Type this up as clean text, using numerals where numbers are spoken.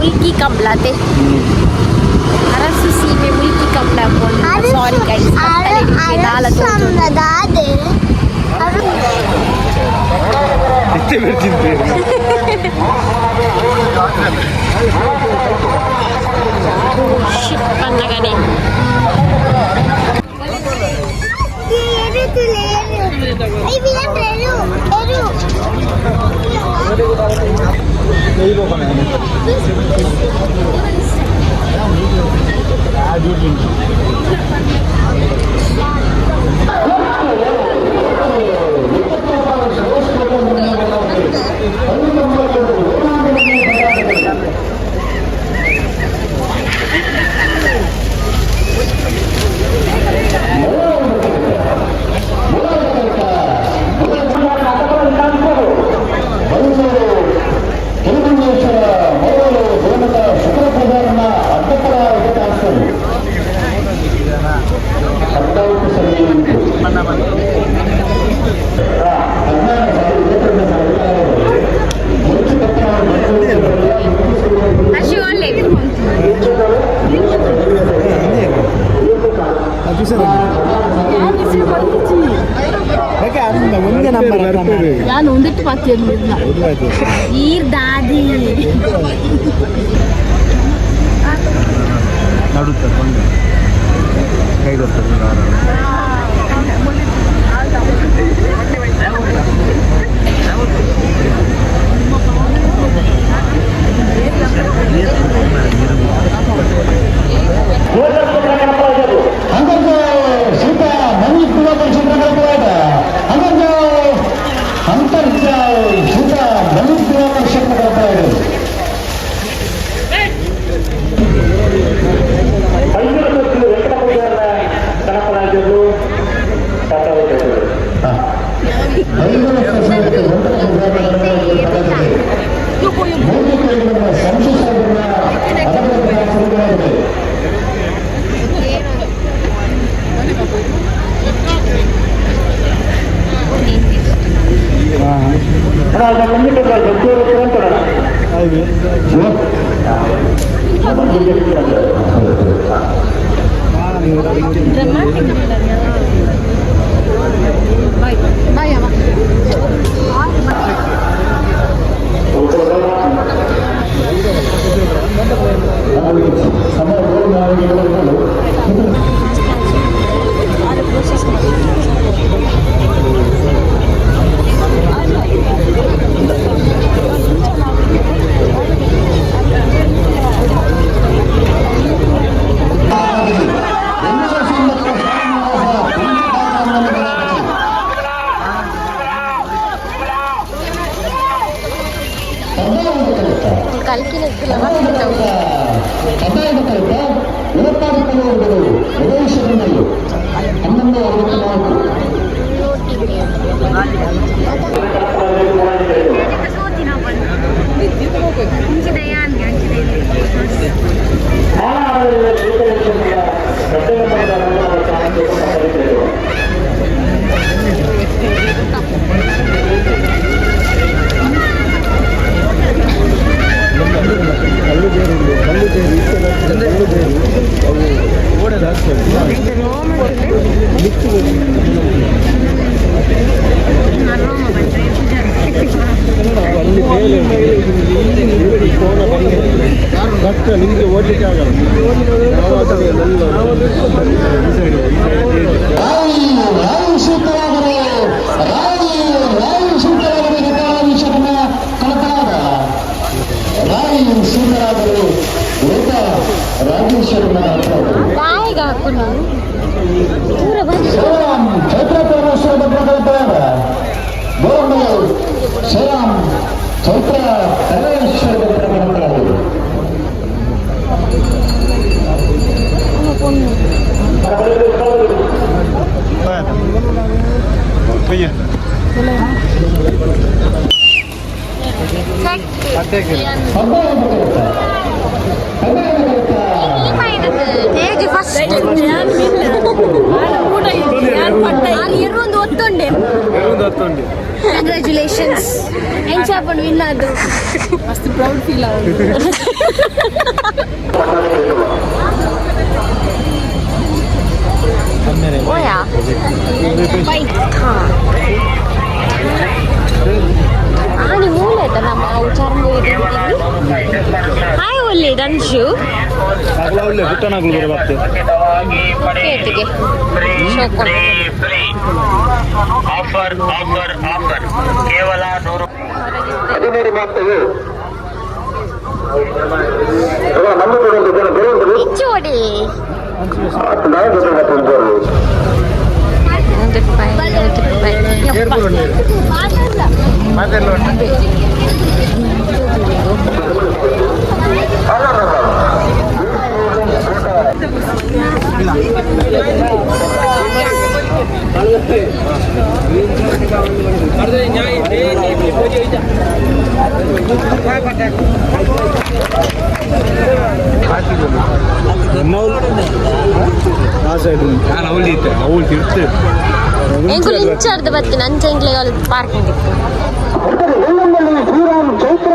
ಮುಲ್ಕಿ ಕಂಬ್ಲಾತೆ. ಅರಸು ಸೀಮೆ Mulki ಕಂಬ್ಲ. Sorry guys. ದಾಲ. ದಾದೆ. ಇತ್ತೆ ಬರ್ತಿದ್ದೆ. ಶಿಟ್ ಪನ್ನಗನೆ. ಎರು. ತಿರುಮಲೇಶ್ವರ ಮೊದಲು ಗುಣಮಟ್ಟ ಶುಕ್ರ ಪ್ರಧಾನ ಅಡ್ಡಪರ ಕಾಣಿಸ್ತದೆ. ಹದಿನಾಲ್ಕು ಸರಿ ಉಂಟು. 16,022 ಹೆಚ್ಚು. ಅಶು ಒಳ್ಳೆ. ಒಂದೇ ನಂಬರ್. ನಾನು ಒಂದಿಟ್ಟು ಪಾತಿರ್ಲಿಲ್ಲ. ಈರ್ ದಾದಿ. ನಡುತ್ತ ಬಂದು ಕೈ ಗೊತ್ತದ. ಸೀತಾ ಮಂಜು ಪರಿಷತ್ ಹಂಗಂಜ ಅಂತರ್ಜಾಲ್ ಸೀತಾ ಮಂಜು ಪರಿಷತ್. ಸಂಶಯ. ಬಾಯ್ ಬಾಯ್ ಅವ. 11:64. ಅಲ್ಲಿ ಮೇಲೆ ಕಷ್ಟ ನಿಮಗೆ ಓದಲಿಕ್ಕೆ ಆಗಲ್ಲ. ನಾವು ಅದರಲ್ಲಿ ಈ ಸೈಡ್ ಈ ಸೈಡ್. ರಾಯಿ ರಾಯಿ ಸೂತ್ರವಾದರೆ ರಾಯಿ ರಾಯಿ ಸೂತ್ರವಾದರೆ ಗೋಪಾಲಾಧೀಶರನ್ನ ಕಳಪಳಾದ ರಾಯಿ ಸೂತ್ರರಾದರು ಗೋಪ ರಾಜೇಶ್ವರನ ಕಳಪಳಾದರು. ಬಾಯಿಗೆ ಹಾಕು ನಾನು ಪೂರ ಬಂದು. ಶ್ರೀರಾಮ್ ಚೈತ್ರ ಪರಮೇಶ್ವರ ಭದ್ರ ಕಳಪಳಾದ ಗೋರಂಬಲು ಶ್ರೀರಾಮ್ ಚೈತ್ರ ಪರಮೇಶ್ವರ ಭದ್ರ ಕಳಪಳಾದರು. 15. 15. ಆಯ್ತು ಫಸ್ಟ್ ಎರ್ರೊಂದು ಒತ್ತೊಂಡೆ. ಕಂಗ್ರ್ಯಾಚುಲೇಷನ್ಸ್. ಎಂಚಾಪಂಡು ವಿನ್ ಅದು? ಮಸ್ತ್ ಪ್ರೌಡ್ ಫೀಲ್ ಆവുಂಡು. ಓಯಾ ಬೈಕ್. ಆನಿ ಮೂಲ ಆಯ್ತಾ ನಮ್ಮ ಉಚ್ಚಾರ. ಹಾಯ್ ಒಲ್ಲಿ ಧನುಷು. ಪುಟ್ಟನಾಗ್ಲು ಬರ ಕೇಟಿಗೆ. ಆಫರ್, ಆಫರ್, ಆಫರ್, ಕೇವಲ 100. ಇಚ್ಚೋಡಿ 100 ರೂಪಾಯಿ, 100 ರೂಪಾಯಿ. ಆ ಸೈಡ್. ನಾನು ಅವಳು ಇತ್ತೆ, ಅವಳು ತಿರ್ತು. ಎಂಕುಲು ಇಂಚಾರ್ದು ಬತ್ತಿ ನಂಚ ಎಂಕ್ಲೆ ಪಾರ್ಕಿಂಗ್. ಶ್ರೀರಾಮ್ ಚೈತ್ರ.